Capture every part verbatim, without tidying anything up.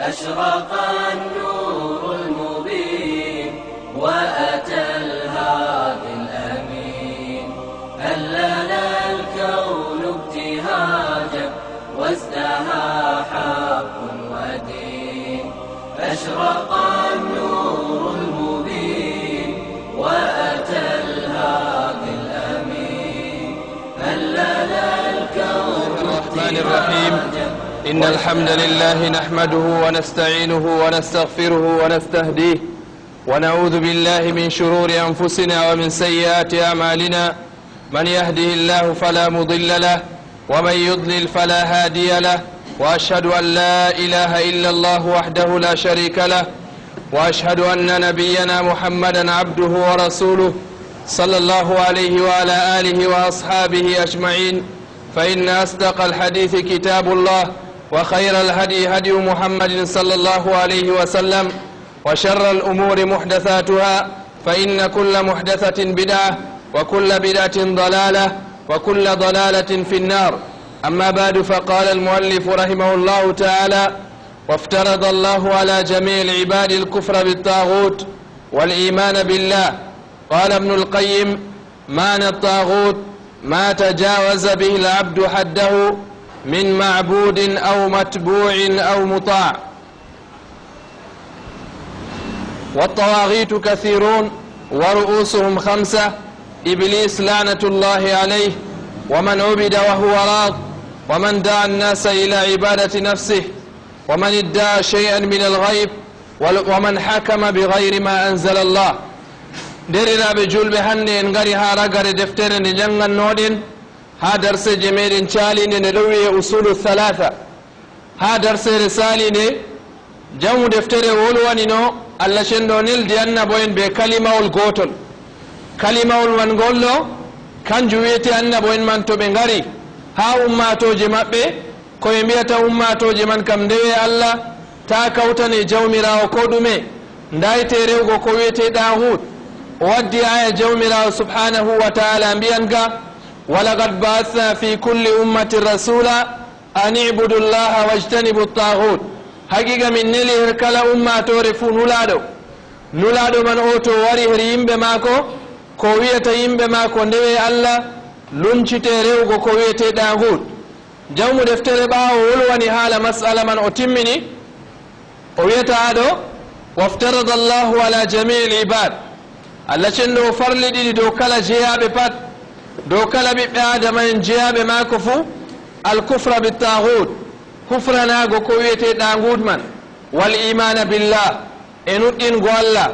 أشرق النور المبين وأتى الهادي الأمين. هلل الكون ابتهاجا وازدهى حق ودين. أشرق النور المبين وأتى الهادي الأمين. هلل الكون الرحمن الرحيم. إن الحمد لله نحمده ونستعينه ونستغفره ونستهديه، ونعوذ بالله من شرور أنفسنا ومن سيئات أعمالنا. من يهده الله فلا مضل له، ومن يضلل فلا هادي له، وأشهد أن لا إله إلا الله وحده لا شريك له، وأشهد أن نبينا محمدا عبده ورسوله، صلى الله عليه وعلى آله وأصحابه أجمعين. فإن أصدق الحديث كتاب الله، وخير الهدي هدي محمد صلى الله عليه وسلم، وشر الأمور محدثاتها، فإن كل محدثة بدعة، وكل بدعة ضلالة، وكل ضلالة في النار. أما بعد، فقال المؤلف رحمه الله تعالى: وافترض الله على جميع العباد الكفر بالطاغوت والإيمان بالله. قال ابن القيم: معنى الطاغوت ما تجاوز به العبد حده من معبود أو متبوع أو مطاع. والطواغيت كثيرون ورؤوسهم خمسة: إبليس لعنة الله عليه، ومن عبد وهو راض، ومن دعا الناس إلى عبادة نفسه، ومن ادعى شيئا من الغيب، ومن حكم بغير ما أنزل الله. Nderiraaɓe juulɓe, hannde en ngari haa ragare deftere nde njanngannoɗen haa darseeje meɗen caaliinde, nde ɗo wiyee Usulu Thalatha. Haa darseere saali nde, jawmu deftere wolwanino Allah cenɗo neldi annabo en bee kalimawol gootol. Kalimawol man ngol ɗo, kanjum wiyetee annabo en man to ɓe ngari haa ummaatooje maɓɓe, ko ɓe mbiyata ummaatooje man kam: ndewe Allah, taa kawtane Jawmiraawo koo ɗume, ndayte rewgo ko wiyetee ɗaaguut. O waddi aaya Jawmiraawo subhaanahu wa ta'aala mbi'an ga: ولقد بعثنا في كل أمة رسولا أن اعبدوا الله واجتنبوا الطاغوت. Haqiiqa min neli her kala ummaatoore fuu nulaaɗo. Nulaaɗo man oo to wari her yimɓe maako, ko wiyata yimɓe maako: ndewe Allah, luncite rewgo ko wiyetee ɗaaguut. Jawmu deftere ɓaawo wolwani haala mas'ala man, o timmini. O wiyata ɗo: وافترض الله على جميع العباد. Allah cenɗo o farliɗini dow kala jeyaaɓe pat, dow kala ɓiɓɓe Aadama en jeyaaɓe maako fuu, الكفر بالطاغوت, hufranaago ko wiyetee ɗaaguut man, والإيمان بالله, e nuɗɗingo Allah.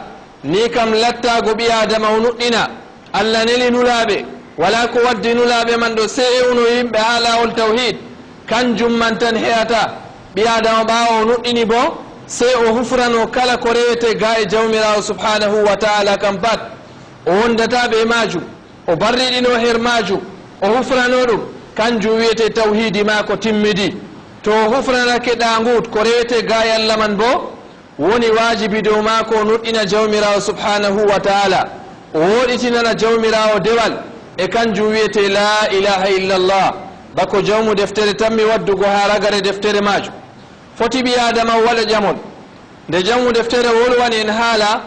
Ni kam lattaago ɓii-Aadama o nuɗɗina, Allah neli nulaaɓe, walaa ko waddi nulaaɓe man ɗo sey ewno yimɓe haa laawol tawhiid, kanjum man tan he'ata. Ɓii-Aadama ɓaawo o nuɗɗini boo, sey o hufrano kala ko rewetee gaa e Jawmiraawo subhaanahu wa ta'aala kam pat. O wondataa bee maajum, o barriɗino her maajum, o hufrano ɗum, kanjum wiyetee tawhiidi maako timmidi. To o hufranake ɗaaguut ko rewetee gaa e Allah man boo, woni waajibi dow maako o nuɗɗina Jawmiraawo subhaanahu wa ta'aala, o woɗɗitinana Jawmiraawo dewal, e kanjum wiyetee laa ilaaha illallah, bako jawmu deftere tammi waddugo haa ragare deftere maajum. Foti ɓii-Aadama o waɗa ƴamol. Nde jawmu deftere wolwani en haala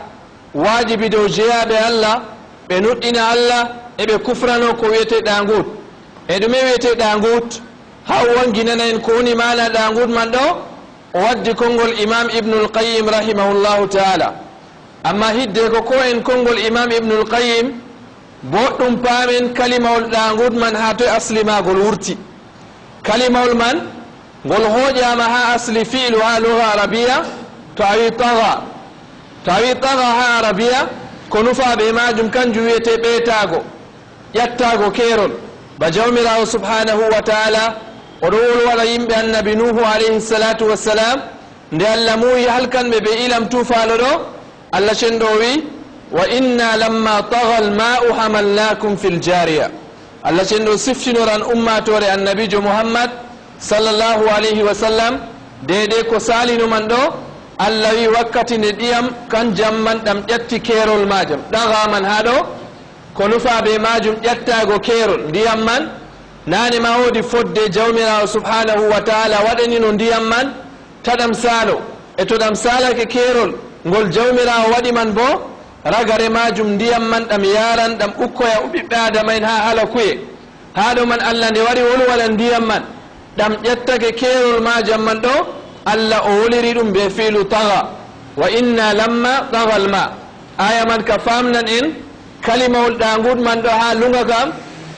waajibi dow jeyaaɓe Allah, ɓe nuɗɗina Allah, e ɓe kufrano ko wiyetee ɗaaguut. E ɗume wiyetee ɗaaguut? Haa o waŋginana en ko woni maana ɗaaguut man ɗo, o waddi konngol Imaam Ibnul Qayyim rahimahullahu ta'aala. Ammaa hiddeko ko en konngol Imaam Ibnul Qayyim, booɗɗum paamen kalimawol ɗaaguut man, haa toy asli maagol wurti. Kalimawol man, ngol hooƴaama haa asli fi'lu haa luga arabiya, to a wi taga. To a wi taga haa arabiya, ko nufaa bee maajum kanjum wiyetee ɓeetaago. Ƴattaago keerol. Ba Jawmiraawo subhaanahu wa ta'aala o ɗo wolwana yimɓe Annabi Nuuhu alayhi salaatu wa salaam, nde Allah muuyi halkan ɓe bee ilam tuufaalo ɗo, Allah cenɗo o wi'i: "Wa inna lamma tagal ma'u hamalnakum fil jariya." Allah cenɗo siftinoran ummaatoore Annabiijo Muhammad sallallahu alayhi wa sallam deydey ko saalino man ɗo. Allah wi'i, wakkati nde ɗiyam kanjam man ɗam ƴatti keerol maajam, ɗaga man haa ɗo, ko nufaa bee maajum ƴattaago keerol ndiyam man. Naane ma woodi fodde Jawmiraawo subhaanahu wa ta'aala waɗanino ndiyam man ta ɗam saalo. E to ɗam saalake keerol ngol Jawmiraawo waɗi man boo, ragare maajum ndiyam man ɗam yaaran, ɗam ukkoya ɓiɓɓe aadama'en haa halakuyee. Haa ɗo man Allah nde wari wolwana ndiyam man, ɗam ƴettake keerol maajam man ɗo, Allah o woliri ɗum bee fiilu taga. Wa inna lamma tagal ma. Aaya man ka faamnan en, kalimawol ɗaangut man ɗo haa luŋga kam,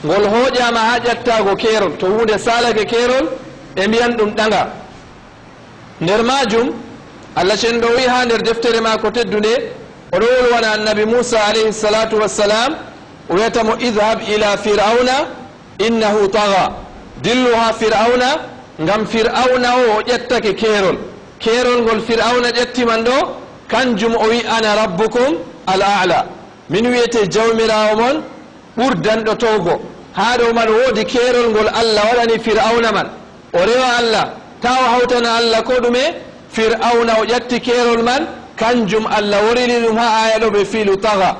ngol hooƴaama haa ƴattaago keerol. To huunde saalake keerol, ɓe mbi'an ɗum ɗaŋga. Nder maajum, Allah cenɗo wi'i haa nder deftere maako teddunde, o ɗo wolwana Annabi Muusa alayhi salaatu wassalaam, o wi'ata mo, "Idhhab ila Fir'awna innahu taga." Dillu haa Fir'awna, ngam Fir'awna o, o ƴettake keerol. Keerol ngol Fir'awna ƴetti man ɗo, kanjum o wi'i, "Ana rabbukum al-a'la." Min wi'ete Jawmiraawo mon, ɓurdanɗo towgo. Haa ɗo man woodi keerol ngol Allah waɗani Fir'awna man. O rewa Allah, taa o hawtana Allah koo ɗume. Fir'awna o ƴatti keerol man, kanjum Allah worili ɗum haa aaya ɗo bee fiilu taga.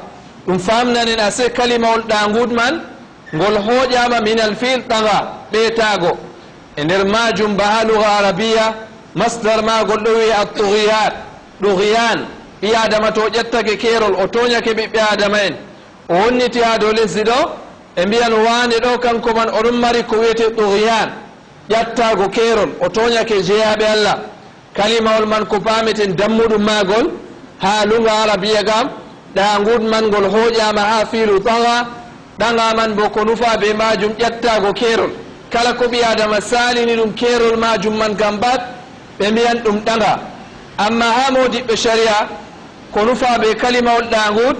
Ɗum faamnan en asee kalimawol ɗaangut man, ngol hooƴaama minal fiil taga, ɓeetaago. E nder maajum baa haa luga Arabiya, masdar maagol ɗo wi'e at-tughyan, ɗughiyan. Ɓii-aadama to o ƴettake keerol, o tooɲake ɓiɓɓe aadama'en. O wonniti haa dow lesdi ɗo, ɓe mbi'an waane ɗo, kaŋko man o ɗon mari ko wi'ete tughyan, ƴattaago keerol, o tooɲake jeyaaɓe Allah. Kalimawol man ko paameten dammuɗum maagol, haa luŋga Arabiya kam, ɗaangut man ngol hooƴaama haa fiilu taga, ɗaŋga man boo ko nufaa bee maajum ƴattaago keerol. Kala ko ɓii-aadama saalini ɗum keerol maajum man kam pat, ɓe mbi'an ɗum ɗaŋga. Ammaa haa moodiɓɓe cari'a, ko nufaa bee kalimawol ɗaangut,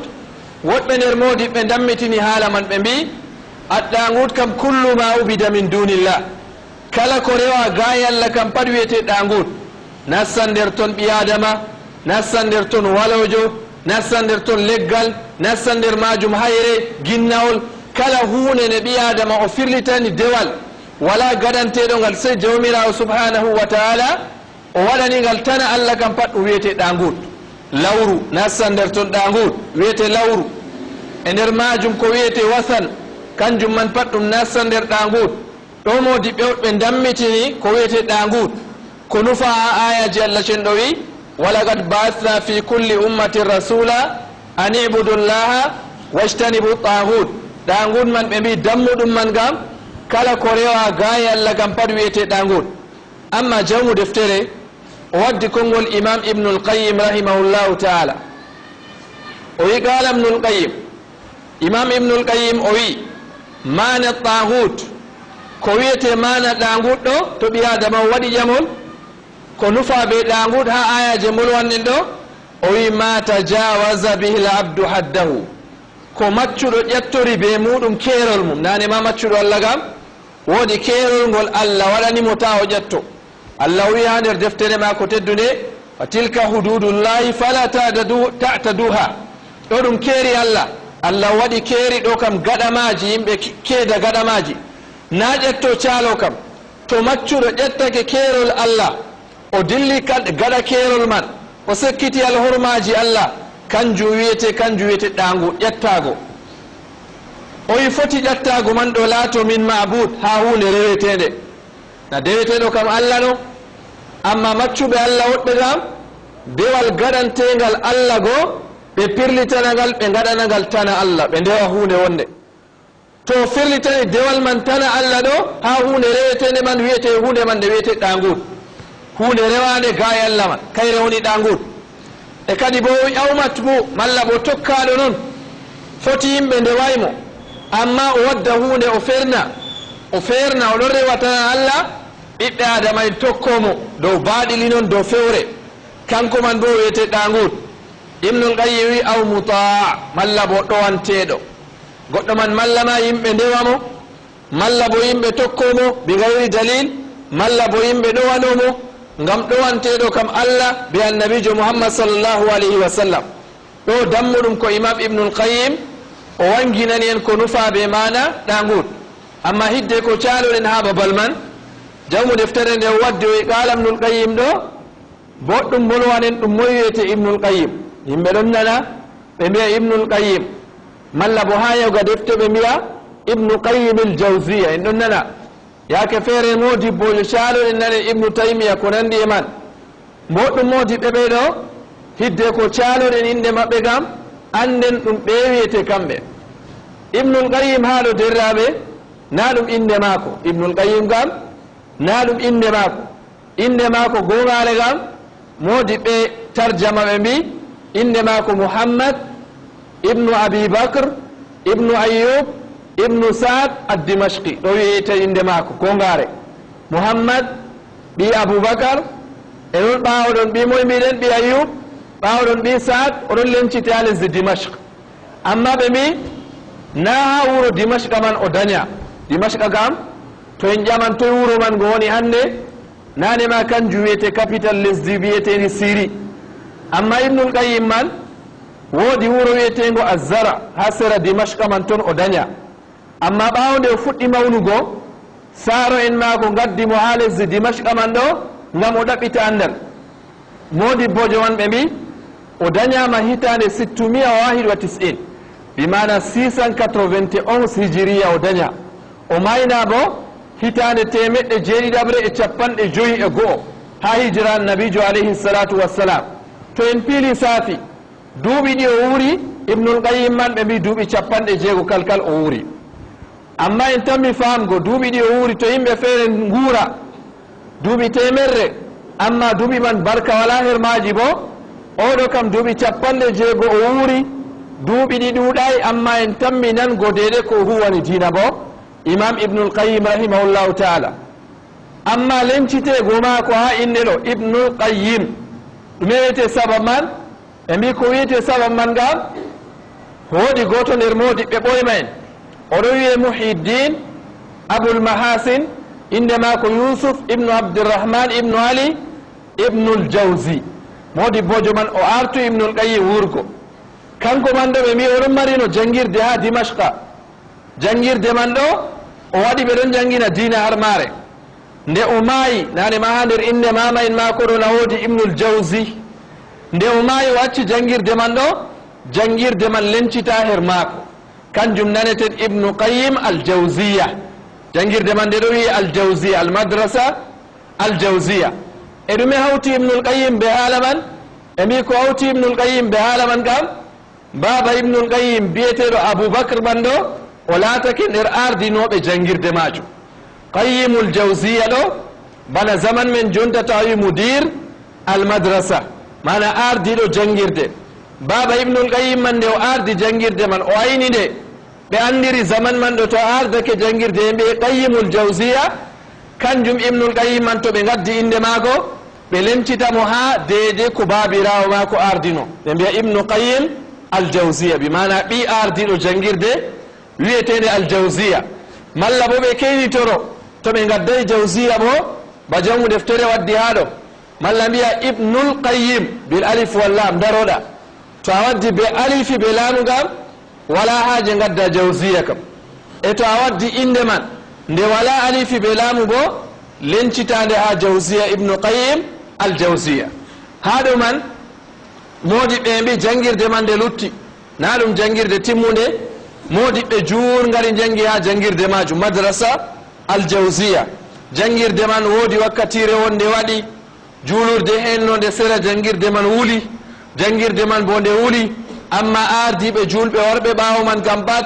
woɗɓe nder moodiɓɓe ndammitini haala man, ɓe mbi'i, "Ad-ɗaangut kam kullu ma ubida min dunillah." Kala ko rewa gaayi Allah kam pat wi'ete ɗaangut. Nastan nder ton ɓii-aadama, nastan nder ton waloojo, nastan nder ton leggal, nastan nder maajum hayre, ginnawol. Kala huunde nde ɓii-aadama o firlitani dewal, walaa gaɗanteeɗo ngal sey Jawmiraawo subhaanahu wa ta'aala, o waɗani ngal tana Allah kam pat ɗum wi'ete ɗaangut. Lawru nastan nder ton ɗaangut, wi'ete lawru. E nder maajum ko wi'ete wasan, kanjum man pat ɗum nastan nder ɗaangut. Ɗo moodiɓɓe woɗɓe ndammitini ko wi'ete ɗaangut. Ko nufaa haa aayaaji Allah cenɗo wi'i, "Walaqad ba'athna fi kulli ummatin rasula an i'budu llaha wajtanibu ttaaghut." Ɗaangut man ɓe mbi'i dammuɗum man ngam kala ko rewa gaayi Allah ngam pat wi'ete ɗaangut. Ammaa jawmu deftere o waddi konngol Imaam Ibnul Qayyim rahimahullahu ta'ala. O wi'i, qaala Ibnul Qayyim, Imaam Ibnul Qayyim o wi'i, maana taaguut, ko wi'etee maana ɗaanguut ɗo, to ɓii-aadama o waɗi ƴamol, ko nufaa bee ɗaanguut haa aayaaje mbolwanɗen ɗo? O wi'i, maa tajaawaza bihil abdu haddahu, ko maccuɗo ƴattori bee muuɗum keerol mum. Naane ma maccuɗo Allah kam, woodi keerol ngol Allah waɗani mo taa o ƴatto. Allah wi'i haa nder deftere maako teddunde, "Wa tilka huduudullahi fala ta'tadu-, ta'taduha." Ɗo ɗum keeri Allah. Allah waɗi keeri ɗo kam gaɗa maaji, yimɓe ke-, keeda gaɗa maaji. Naa ƴatto caalo kam. To maccuɗo ƴattake keerol Allah, o dilli kad-, gaɗa keerol man, o sekkiti alhormaaji Allah, kanjum wi'ete, kanjum wi'ete ɗaangu, ƴattaago. O yi foti ƴattaago man ɗo laato min ma'buud, haa huunde reweteende. Na deweteeɗo kam Allah no, ammaa maccuɓe Allah woɗɓe kam, dewal gaɗanteengal Allah go, ɓe pirlitana ngal, ɓe ngaɗana ngal tana Allah, ɓe ndewa huunde wonnde. To o firlitani dewal man tana Allah ɗo, haa huunde reweteende man wi'etee huunde man nde wi'etee ɗaanguut. Huunde rewaande gaayi Allah man, kayre woni ɗaanguut. E kadi boo o wi'i aw matbu, malla boo tokkaaɗo non. Foti yimɓe ndeway mo, ammaa o wadda huunde o feerna. O feerna, o ɗon rewa tana Allah, ɓiɓɓe Aadama'en tokko mo dow baaɗili non, dow fewre. Kanko man boo o wi'etee ɗaanguut. Ibnul Qayyim wi'i aw mutaa, malla boo ɗowanteeɗo. Goɗɗo man malla ma yimɓe ndewa mo, malla boo yimɓe tokko mo bi gayri dalil, malla boo yimɓe ɗowano mo, ngam ɗowanteeɗo kam Allah bee Annabiijo Muhammad sallallahu alayhi wa sallam. Ɗo dammuɗum ko Imaam Ibnul Qayyim o waŋginani en ko nufaa bee maana ɗaanguut. Ammaa hiddeko caaloɗen haa babal man, jawmu deftere nde o waddi o wi'i qaala Ibnul Qayyim ɗo, boɗɗum mbolwanen ɗum moy wi'etee Ibnul Qayyim. Yimɓe ɗon nana, ɓe mbi'a Ibnul Qayyim. Malla boo haa yahugo defte ɓe mbi'a Ibnu Qayyimil Jawziyya. En ɗon nana. Yaake feere moodibboojo caaloɗen nanen Ibnu Taymiya ko nanndi e man. Mboɗɗum moodi ɓe ɓee ɗoo, hidde ko caaloɗen innde maɓɓe kam, annden ɗum ɓee wiyetee kamɓe. Ibnul Qayyim haa ɗoo, derraaɓe, na ɗum innde maako. Ibnul Qayyim kam, na ɗum innde maako. Innde maako goongaare kam, moodi ɓe tarjama ɓe mbii, innde maako Muhammad ibnu Abi Bakr ibnu Ayyub ibnu Saad ad-Dimashqi. Ɗo wiyetee innde maako goongaare. Muhammad ɓii Abubakar, e ɗon ɓaawo ɗon ɓii moy mbiɗen, ɓii Ayyub, ɓaawo ɗon ɓii Saad, o ɗon lenciti haa lesdi Dimashq. Amma ɓe mbii, na haa wuro Dimashqa man o danya. Dimashqa kam, to en ƴaman toy wuro man ngo woni hannde, naane ma kanjum wiyetee capital lesdi wiyeteendi Siri. Amma Ibnul Qayyim man, woodi wuro wiyeteengo Azzara haa sera Dimashqa man, ton o danya. Amma ɓaawo nde o fuɗɗi mawnugo, saaro'en maako ngaddi mo haa lesdi Dimashqa man ɗoo ngam o ɗaɓɓita anndal. Moodibboojo man ɓe mbii, o danyaama hitaande sittumiya wahid wa tis'in, bi maana six cent quatre-vingt-onze hijiriya o danya. O maayna boo hitaande teemeɗɗe jeeɗiɗaɓre e cappanɗe jowi e go'o haa hijira Annabiijo alayhi salaatu wassalaam. To en pii lisaafi, duuɓi ɗi o wuuri, Ibnul Qayyim man ɓe mbii duuɓi cappanɗe jeego kal kal o wuuri. Amma en tammi faamgo duuɓi ɗi o wuuri, to yimɓe feere nguura duuɓi teemerre, amma duuɓi man barka walaa her maaji boo, oo ɗoo kam duuɓi cappanɗe jeego o wuuri, duuɓi ɗi ɗuuɗaay, amma en tammi nango deede ko o huuwani diina boo, Imaam Ibnul Qayyim rahimahullahu ta'ala. Amma lenciteego maako haa innde ɗoo, Ibnul Qayyim, ɗume wiyetee sabab man? Ɓe mbii ko wiyetee sabab man ngam, woodi gooto nder moodiɓɓe ɓooyma en. O ɗo wiyee Muhyiddin Abul Mahasin, innde maako Yusuf ibnu Abdurrahman ibnu Ali ibnul Jawzi. Moodibboojo man o aartu Ibnul Qayyim wuurgo. Kanko man ɗo ɓe mbii o ɗon marino janngirde haa Dimashqa. Janngirde man ɗo, o waɗi ɓe ɗon janngina diina har maare. Nde o maayi, naane ma haa nder innde maama'en maako ɗo na woodi Ibnul Jawzi. Nde o maayi, o acci janngirde man ɗo, janngirde man lencita her maako. Kanjum naneten Ibnu Qayyim Al-Jawziya. Janngirde man nde ɗo wi'e Al-Jawziya, Al-Madrasa Al-Jawziya. E ɗume hawti Ibnul Qayyim bee haala man? Ɓe mbii ko hawti Ibnul Qayyim bee haala man kam, baaba Ibnul Qayyim biyeteeɗo Abu Bakr man ɗo, o laatake nder aardinooɓe janngirde maajum. Qayyimul Jawziya ɗo, bana zaman men jonta to a wi mudir al madrasa, maana aardiiɗo janngirde. Baaba Ibnul Qayyim man nde o aardi janngirde man, o ayni nde, ɓe anndiri zaman man ɗo to a aardake janngirde, ɓe mbi'e Qayyimul Jawziya, kanjum Ibnul Qayyim man to ɓe ngaddi innde maako, ɓe lencita mo haa deede ko baabiraawo maako aardino. Ɓe mbi'a Ibnu Qayyim Al-Jawziya, bi maana ɓii aardiiɗo janngirde wi'eteende Al-Jawziya. Malla boo ɓe keynitoro, to ɓe ngadday Jawziya boo, ba janngu deftere waddi haa ɗo. Malla mbi'a Ibnul Qayyim bil alif wal laam, daroɗa. To a waddi be alifi be laamu ngam, walaa haaje ngadda Jawziya kam. E to a waddi innde man, nde walaa alifi be laamu boo, lencitaande haa Jawziya, Ibnu Qayyim Al-Jawziya. Haa ɗo man, moodiɓɓe mbii janngirde man nde lutti, na ɗum janngirde timmunde, moodiɓɓe juur ngari njanngi haa janngirde maajum, Madrasa Al-Jawziya. Janngirde man woodi wakkatiire wonde waɗi, juulurde heen no nde sera janngirde man wuli, janngirde man boo nde wuli, ammaa aardiiɓe juulɓe worɓe ɓaawo man kam pat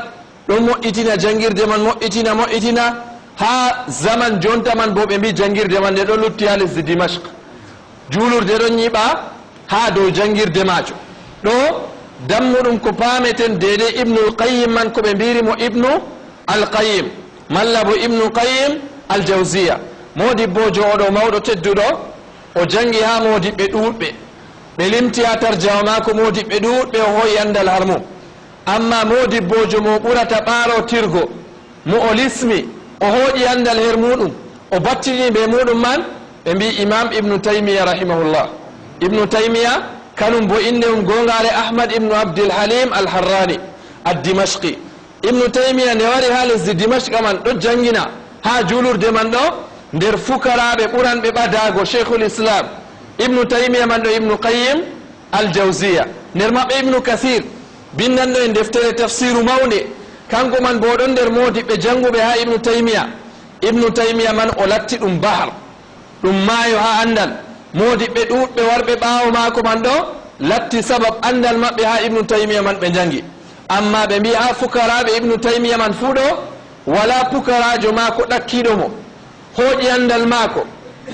ɗon moƴƴitina janngirde man, moƴƴitina, moƴƴitina, haa zaman jonta man boo ɓe mbii janngirde man nde ɗon lutti haa lesdi Dimashq. Juulurde ɗon nyiɓa haa dow janngirde maajum. Ɗo dammuɗum ko paameten deydey Ibnul Qayyim man ko ɓe mbiiri mo Ibnu Al-Qayyim, malla boo Ibnu Qayyim Al-Jawziya. Moodibboojo oo ɗo mawɗo tedduɗo, o janngi haa moodiɓɓe ɗuuɗɓe. Ɓe limti haa tarjama maako moodiɓɓe ɗuuɗɓe, o hoo'i anndal har mum. Ammaa moodibboojo mo ɓurata ɓaarootirgo, mo o lismi, o hooƴi anndal her muuɗum, o battini bee muuɗum man, ɓe mbii Imaam Ibnu Taymiya rahimahullah. Ibnu Taymiya, kanum boo innde mum goongaare Ahmad ibnu Abdil Halim Al-Harrani Ad-Dimashqi. Ibnu Taymiya nde wari haa lesdi Dimashqa man, ɗon janngina haa juulurde man ɗo, nder fukaraaɓe ɓuranɓe ɓadaago, Shaykhul Islam Ibnu Taymiya man ɗo Ibnu Qayyim Al-Jawziya. Nder maɓɓe Ibnu Kasir, binndanɗo en deftere tafsiiru mawnde, kanko man boo ɗon nder moodiɓɓe jannguɓe haa Ibnu Taymiya. Ibnu Taymiya man o latti ɗum bahar, ɗum maayo haa anndal. Moodiɓɓe ɗuuɗɓe warɓe ɓaawo maako man ɗo latti sabab anndal maɓɓe haa Ibnu Taymiya man ɓe njanngi. Ammaa ɓe mbi'i haa fukaraaɓe Ibnu Taymiya man fuu ɗo, walaa pukaraajo maako ɗakkiiɗo mo, hooƴi anndal maako,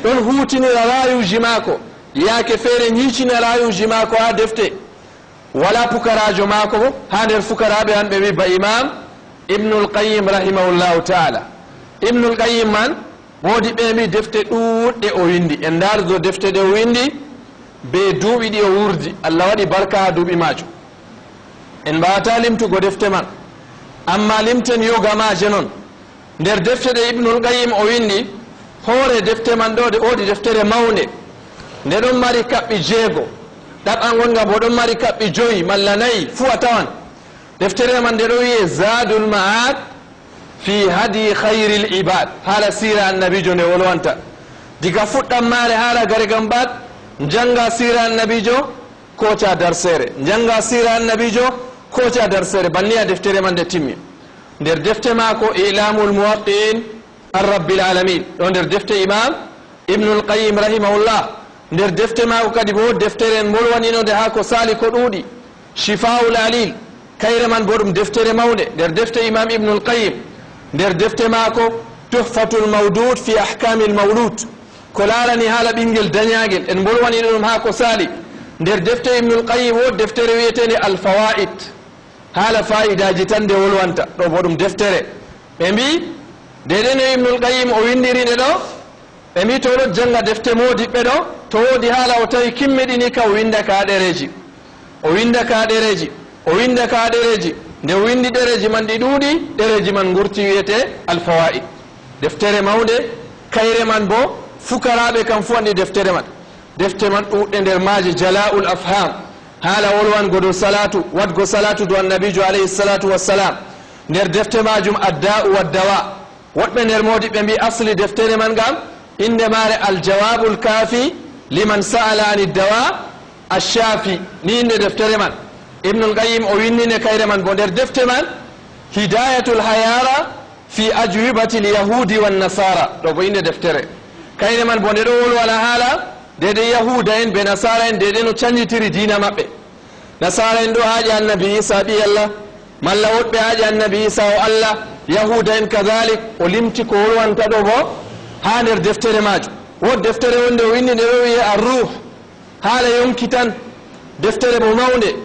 ɗon huutinira raayuuji maako, yaake feere nyiicina raayuuji maako haa defte. Walaa pukaraajo maako haa nder fukaraaɓe an ɓe mbi'i ba Imaam Ibnul Qayyim rahimahullahu ta'ala. Ibnul Qayyim man, moodiɓɓe mbi'i defte ɗuuɗɗe o winndi. En ndaardo defte ɗe o winndi, bee duuɓi ɗi o wuurdi. Allah waɗi barka haa duuɓi maajum. En mbaawataa limtugo defte man, ammaa limten yoga maaje non. Nder defte ɗe Ibnul Qayyim o winndi, hoore defte man ɗo, ɗe woodi deftere mawnde. Nde ɗon mari kaɓɓi jeego. Ɗaɓɓangol ngal boo ɗon mari kaɓɓi jowi malla nayi fuu a tawan. Deftere man nde ɗo wi'e Zaadul Ma'aad fi Hadyi Khayril Ibaad. Haala siira Annabiijo nde wolwanta. Diga fuɗɗam maare haa ragare gam baat, njannga siira Annabiijo, kooca darseere. Njannga siira Annabiijo, kooca darseere. Banni a deftere man nde timmi. Nder defte maako I'laamul Muwaqqi'iin an Rabbil Aalamiin. Ɗo nder defte Imaam Ibnul Qayyim rahimahullah. Nder defte maako kadi boo, deftere en mbolwanino nde haa ko saali ko ɗuuɗi. Shifaa'ul Aliil, kayre man boo ɗum deftere mawnde. Nder defte Imaam Ibnul Qayyim, nder defte maako Tuhfatul Mawduud fi Ahkaamil Mawluud, ko laarani haala ɓinngel danyaagel, en mbolwanino ɗum haa ko saali. Nder defte Ibnul Qayyim woodi deftere wi'eteende Al Fawaa'id, haala faa'idaaji tan nde wolwanta. Ɗo boo ɗum deftere. Ɓe mbi'i, deydey no Ibnul Qayyim o winndiri nde ɗo, ɓe mbi'i to o ɗon jannga defte moodiɓɓe ɗo, to woodi haala o tawi kimmiɗini ka, o winnda ka haa ɗereeji. O winnda ka haa ɗereeji. O winnda ka haa ɗereeji. Nde o winndi ɗereeji man ɗi ɗuuɗi, ɗereeji man ngurti wi'etee Al Fawaa'id. Deftere mawnde, kayre man boo, fukaraaɓe kam fuu anndi deftere man. Defte man ɗuuɗɗe nder maaje Jalaa'ul Afhaam. Haala wolwango dow salaatu, waɗgo salaatu dow Annabiijo alayhi salaatu wassalaam. Nder defte maajum Addaa'u Waddawaa. Woɗɓe nder moodiɓɓe mbi'i asli deftere man ngam innde maare Al Jawaabul Kaafi liman sa'ala ani dawaa ash-shaafi. Ni innde deftere man. Ibnul Qayyim o winndi nde kayre man boo nder defte man Hidaayatul Hayaara fi Ajwibatil Yahuudi wan Nasaara. Ɗo boo innde deftere. Kayre man boo nde ɗo wolwana haala deydey Yahuuda en bee Nasaara en deydey no canjitiri diina maɓɓe. Nasaara en ɗo aaƴa Annabi Iisa ɓii Allah, malla woɗɓe aaƴa Annabi Iisa o Allah, Yahuuda en kadalik, o limti ko wolwanta ɗo boo haa nder deftere maajum. Woodi deftere wonde o winndi nde ɗo wi'ee Ar-Ruuh, haala yonki tan, deftere boo mawnde,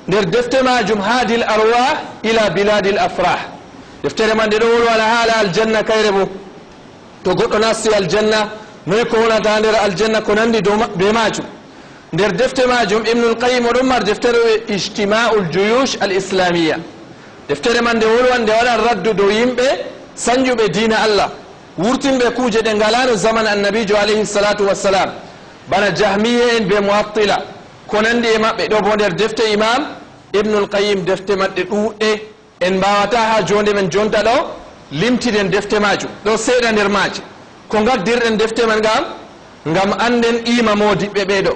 nder defte maajum Haadil Arwaah ila Bilaadil Afraah. Deftere man nde ɗo wolwana haala aljanna kayre boo. To goɗɗo nasti aljanna, noy ko wonata nder aljanna, ko nanndi dow ma-, bee maajum. Nder defte maajum, Ibnul Qayyim o ɗon mari deftere wi'ee Ijtimaa'ul Juyuush al Islaamiyya. Deftere man nde wolwan, nde waɗan raddu dow yimɓe sanjuɓe diina Allah, wurtinɓe kuuje ɗe ngalaano zaman Annabiijo alayhi salaatu wassalaam, bana Jahmiyya en bee Mu'attila, ko nanndi e maɓɓe. Ɗo boo nder defte Imaam Ibnul Qayyim, defte maɓɓe ɗuuɗɗe. En mbaawataa haa joonde men jonta ɗo limtiden defte maajum. Ɗo seeɗa nder maaje. Ko ngaddirɗen defte man ngam, ngam annden qiima moodiɓɓe ɓee ɗo.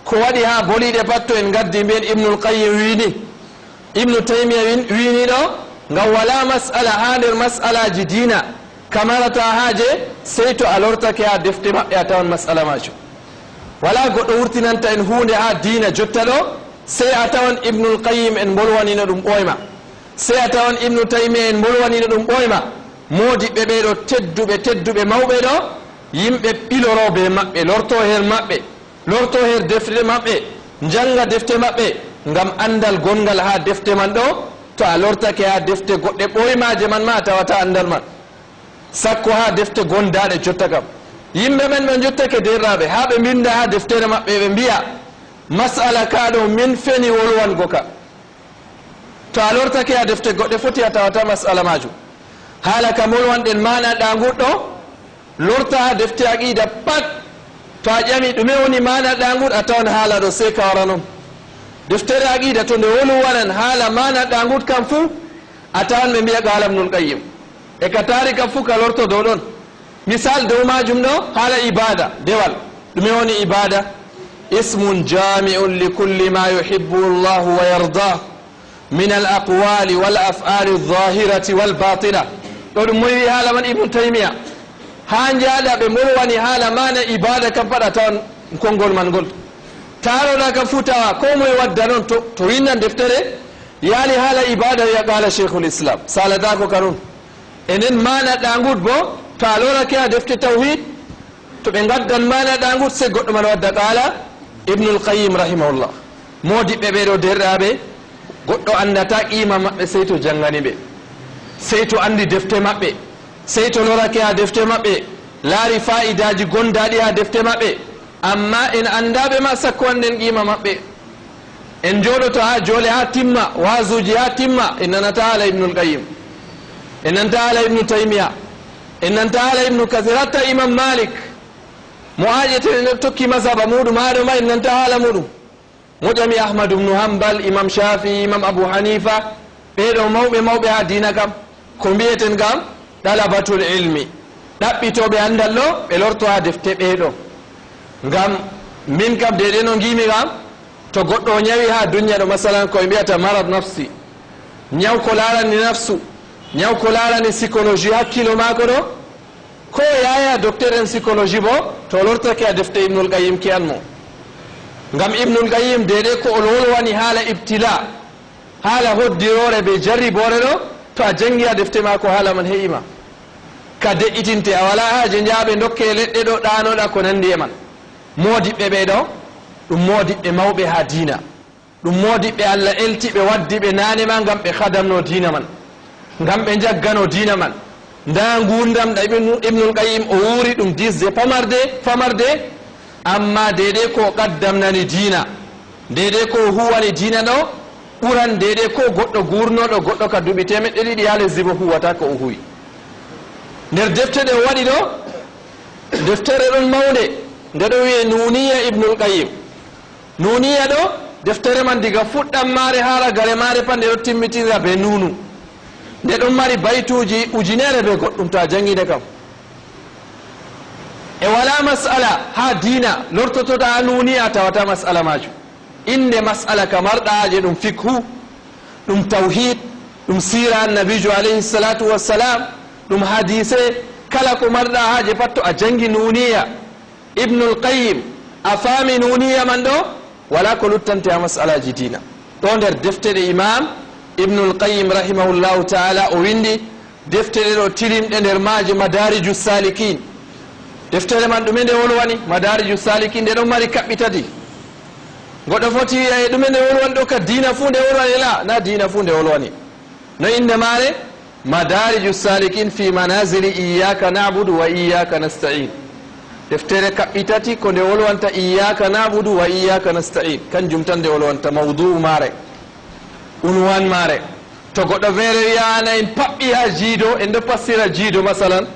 Ko waɗi haa boliiɗe pat to en ngaddi mbi'en Ibnul Qayyim wi'i ni, Ibnu Taymiya win-, wi'i ni ɗo, ngam walaa mas'ala haa nder mas'alaaji diina ka marataa haaje, sey to a lortake haa defte maɓɓe a tawan mas'ala maajum. Walaa goɗɗo wurtinanta en huunde haa diina jotta ɗo, sey a tawan Ibnul Qayyim en mbolwanino ɗum ɓooyma. Sey a tawan Ibnu Taymiya en mbolwanino ɗum ɓooyma. Moodiɓɓe ɓee ɗo tedduɓe, tedduɓe mawɓe ɗo, yimɓe ɓiloro bee maɓɓe, lorto her maɓɓe, lorto her defte maɓɓe, njannga defte maɓɓe, ngam anndal gonngal haa defte man ɗo, to a lortake haa defte goɗɗe ɓooymaaje man ma a tawata anndal man. Sakko haa defte gondaaɗe jotta kam. Yimɓe ɓen ɓe njottake deerɗiraaɓe, haa ɓe mbinnda haa deftere maɓɓe, ɓe mbi'a, mas'ala kaa ɗo min feni wolwango ka. To a lortake haa defte goɗɗe foti a tawata mas'ala maajum. Haala ka wolwanɗen maana ɗaanguɗo, lorta haa defte aqiida pat. To a ƴami ɗume woni maana ɗaanguɗo, a tawan haala ɗo sey ka wara non. Deftere aqiida to nde wolwanan haala maana ɗaanguɗo kam fuu, a tawan ɓe mbi'a qaala Ibnul Qayyim. E ka taari kam fuu ka lorto dow ɗon. Misal dow maajum ɗo, haala ibaada, dewal. Ɗume woni ibaada? Ismun jaami'un li kulli ma yuhibbu Allahu wa yarda min al aqwali wal af'ali zahirati wal batina. Ɗo ɗum moy wi haala man Ibnu Taymiya. Haa njaaɗa ɓe mbolwani haala maana ibaada kam pat a tawan Konngol man ngol. Taaroɗa kam fuu tawa, ko moye wadda noon to, to winnan deftere, yaali haala ibaada, wiya qaala Cheikhul Islam. Salataako ka noon. Enen maana ɗaangut bo, to a lorake haa defte tawhid, to ɓe ngaddan maana ɗaangut, sey goɗɗo man wadda qaala Ibnul Qayyim rahimahullah. Moodiɓɓe ɓee ɗoo, deerɗaaɓe, goɗɗo anndataa qiima maɓɓe, sey to janngani ɓe, sey to anndi defte maɓɓe, sey to lorake haa defte maɓɓe, laari faa'idaaji gondaaɗi haa defte maɓɓe. Amma en anndaaɓe ma, sakko annden qiima maɓɓe. En njooɗoto haa joole haa timma, waazuuji haa timma, en nanata haala Ibnul Qayyim. En nanata haala Ibnu Taymiya. En nanata haala Ibnu Kasir, hatta Imam Malik. Mo aaƴeten en tokki mazhaba muuɗum, haa ɗo ma en nanata haala muuɗum. Mo ƴami Ahmad ibnu Hanbal, Imam Shafi'i, Imam Abu Hanifa, ɓee ɗoo mawɓe mawɓe haa diina kam, ko mbiyeten kam ɗalabatul ilmi, ɗaɓɓitooɓe anndal ɗoo, ɓe lorto haa defte ɓee ɗoo. Ngam min kam, deydey no ngiimi kam, to goɗɗo o ñawi haa dunya ɗo, masalan, ko ɓe mbiyata marad nafsi, ñaw ko laarani nafsu, ñaw ko laarani psychologie hakkilo maako ɗo, ko yaaya docteur en psychologie bo, to lortake a defte Ibnul Qayyim, kiyan mo. Ngam Ibnul Qayyim, deydey ko o wolwani haala ibtila, haala hoddiroore be jarriboore ɗo, to a janngi a defte maako, haala man he'i ma. Ka de'itinte, a walaa haaje njaaɓe ndokke leɗɗe ɗo ɗaanoɗa ko nanndi e man. Moodiɓɓe ɓee ɗoo, ɗum moodiɓɓe mawɓe haa diina. Ɗum moodiɓɓe Allah elti ɓe, waddi ɓe naane ma ngam ɓe khadamno diina man, ngam ɓe njaggano diina man. Ndaa nguurndam ɗam Ibnu-, Ibnul Qayyim o wuuri ɗum disde pamarde, famarde, amma deydey ko o qaddamnani diina, deydey ko o huwani diina ɗo, ɓuran deydey ko goɗɗo guurnooɗo, goɗɗo ka duuɓi teemeɗɗe ɗiɗi haa lesdi bo huwata ko o huwi. Nder defte ɗe o waɗi ɗo, deftere ɗon mawnde, nde ɗo wi'ee Nuuniya Ibnul Qayyim. Nuuniya ɗo, deftere man diga fuɗɗam maare haa ragare maare pat nde ɗo timmitira bee nuunu. Nde ɗon mari baytuuji ujineere bee goɗɗum, to a janngi nde kam. E walaa mas'ala haa diina lortotoɗa haa Nuuniya a tawataa mas'ala maajum. Innde mas'ala ka marɗa haaje ɗum fikhu, ɗum tawhid, ɗum siira Annabiijo alayhi salaatu wassalaam, ɗum hadiise, kala ko marɗa haaje pat to a janngi Nuuniya. Ibnul Qayyim, a faami Nuuniya man ɗo? Walaa ko luttante haa mas'alaaji diina. Ɗo nder defte ɗe Imaam Ibnul Qayyim rahimahullahu ta'ala o winndi, defte ɗe ɗo tilimɗe, nder maaje Madaariju Saalikiin. Deftere man ɗume nde wolwani? Madaariju Saalikiin, nde ɗon mari kaɓɓi tati. Goɗɗo foti wi'a, "E ɗume nde wolwani ɗo ka diina fuu nde wolwani?" La, na diina fuu nde wolwani. No innde maare? Madaariju Saalikiin fi manaazili Iyyaaka na'budu wa iyyaaka nasta'iin. Deftere kaɓɓi tati ko nde wolwanta Iyyaaka na'budu wa iyyaaka nasta'iin. Kanjum tan nde wolwanta mawdu'u maare, unwaan maare. To goɗɗo feere wi'a, "Ana en paɓɓi haa jiido, en ɗo fassira jiido, masalan."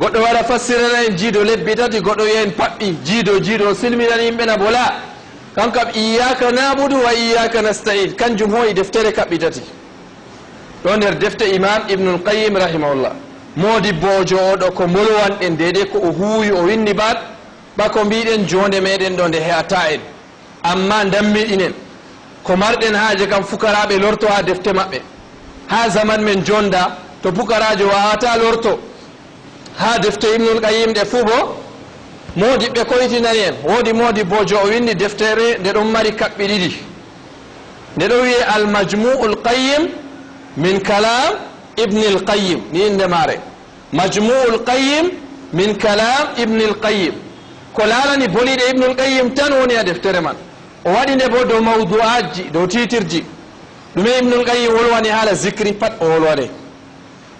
Goɗɗo wara fassirana en jiido lebbi tati, goɗɗo wi'a en paɓɓi jiido, jiido o silminani yimɓe na bo la. Kan kam Iyyaaka na'budu wa iyyaaka nasta'iin. Kanjum hoo'i deftere kaɓɓi tati. Ɗo nder defte Imaam Ibnul Qayyim rahimahullah. Moodibbo o jo'oɗo ko mbolwanɗen deydey ko o huuwi o winndi baat, ba ko mbiɗen joonde meɗen ɗo nde he'ataa en. Amma ndammiɗinen ko marɗen haaje kam fukaraaɓe lorto haa defte maɓɓe. Haa zaman men jonda to pukaraajo waawataa lorto haa defte Ibnul Qayyim ɗe fuu bo, moodiɓɓe koytinani en. Woodi moodibbojo o winndi deftere nde ɗon mari kaɓɓi ɗiɗi. Nde ɗon wi'ee Al-Majmu'ul Qayyim min Kalaam Ibnil Qayyim, ni innde maare. Majmu'ul Qayyim min Kalaam Ibnil Qayyim. Ko laarani boliiɗe Ibnul Qayyim tan woni haa deftere man. O waɗi nde bo dow mawdu'aajji, dow tiitirji. Ɗume Ibnul Qayyim wolwani haala zikri? Pat o wolwani.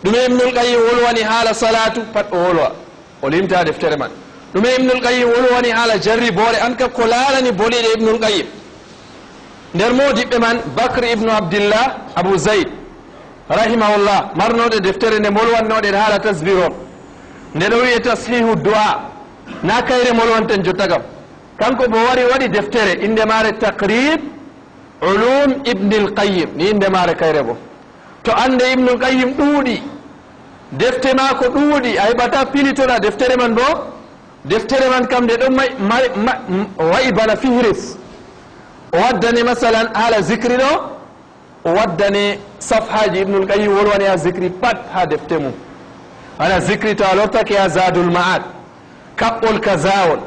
Ɗume Ibnul Qayyim wolwani haala salaatu? Pat o wolwa. O limta deftere man. Ɗume Ibnul Qayyim wolwani haala jarriboore? An kam ko laarani boliiɗe Ibnul Qayyim. Nder moodiɓɓe man, Bakr ibnu Abdillah Abu Zayd, rahimahullah, marnooɗo deftere nde molwannoɗen haala tasbih on. Nde ɗo wi'ee Tashihu Du'a. Na kayre molwanten jotta kam. Kanko bo wari waɗi deftere, innde maare Taqrib Ulum Ibnil Qayyim, ni innde maare kayre bo. To annde Ibnul Qayyim ɗuuɗi, defte maako ɗuuɗi, a heɓataa pilitoɗa deftere man bo. Deftere man kam nde ɗon may-, may-, ma-, m-, wa'i bana fihris. O waddane masalan haala zikri ɗo, o waddane safhaaji Ibnul Qayyim wolwani haa zikri pat haa defte mum. Hana zikri to a lortake haa Zadul Ma'ad, kaɓɓol ka Zawol,